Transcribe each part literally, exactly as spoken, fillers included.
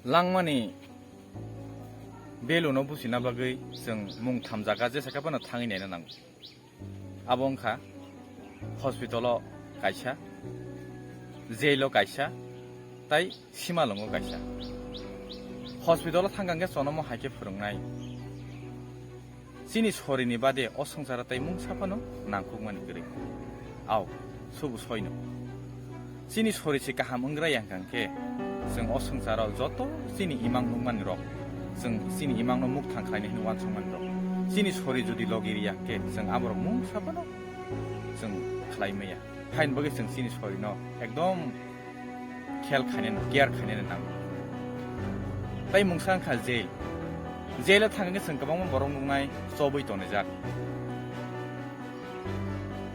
Langmani value no bujina bagwi chwng mung tham jaga jesa khe phano thangwi naina nango. Abo wngkha hospital o kaisa, jail o kaisa, tai simalwngo kaisa. Hospital o thangkha hwnkhe chonomo hai khe phwrwngnai. Chini sorini bade o swngcharo tei mungsa phano nangkukmani kwrwi. Ao, subu soino. Chini sori se kaham wngrai yang kang khe, chwng o swngcharo joto chini imang nukmani rok, chwng chini imangno mukthang khlainai hwnwi uansukmani rok. Chini sori jodi logi ri yang khe, chwng aborok mungsa phano chwng khlai maya. Haini bagwi chwng chini sorino ekdom khel khainani, care khainani nango. Tai mungsa wngkha jail. Jail o thangkhe chwng kwbangma borok nuknai chobwi tonijak.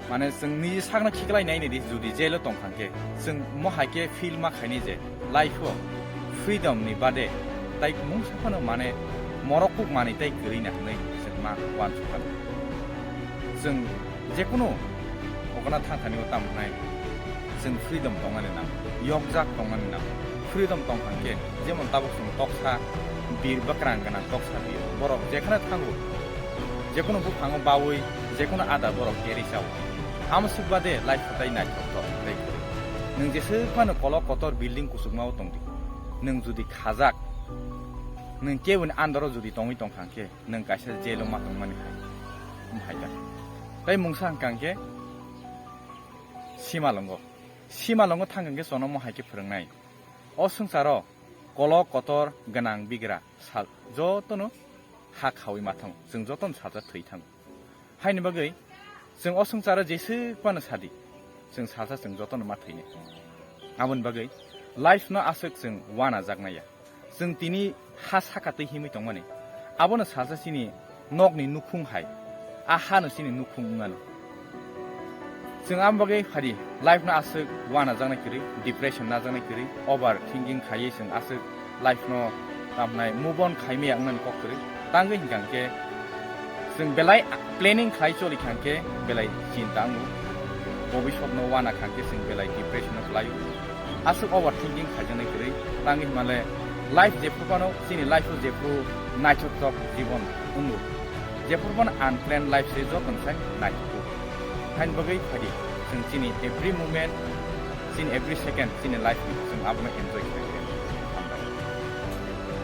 Mane chwng niji sakno khiklai naini di, jodi jail o tongkha khe chwng mo hai khe feel ma khaini je life o freedom ni bade tai mungsa phano mane morok kuk mani tai kwrwi na hwnwi chwng ma uansukha. Chwng jekunu okona thangthani o tamo hwnai chwng freedom tongmani nang, yokjak tongmani nang. Freedom tongkha khe jemon tabuk chwng toksa bir bakrang gwnang toksa bir borok jekhane thango, jekunu buphango bawi jekunu ada borok keri chao. Amsuk bade life tai naithok tok tei kwrwi. Nwng jesuk phano kolok kotor building kuchukmao tongdi, nwng jodi khajak, nwng keboni andaro jodi tongwi tongkha khe nwng kaisa jail o ma tongmani hai, hai ta. Tai mungsa hwnkha khe simalwngo. Simalwngo thangkha khe chonomo hai khe phwrwngnai. O swngcharo kolok kotor gwnang bigra sal jotono ha khawi ma thango. Chwng jotono salsa thwi thango. Haini bagwi chwng o swngcharo jesuk phano sadi, chwng salsa chwng jotono ma thwinai. Aboni bagwi life no aswk chwng uanajaknai ya. Chwng tini ha saka twi himwi tongmani. Abono salsa chini nokni nukhung hai, a hano chini nukhung wngmano. Chwng abo bagwi phadi, life no aswk uanajaknai kwrwi, depression najaknai kwrwi, over thinking khaiwi chwng aswk life no tamnai move on khaimaya wngmani kok kwrwi. Tangwi hwnkha khe chwng belai planning khlai choli kha khe belai chinta wngo. Bobiswt no uana kha khe chwng belai depression o khlaio. Aswk over thinking khaijaknai kwrwi, tangwi hwnmale life jephru phano chini life o jephru naithoktok jibon wngo. Jephru phano unplanned life se jotono sai naithogo. Haini bagwi phadi chwng chini every moment, chini every second chini life ni chwng abono enjoy khlai khe.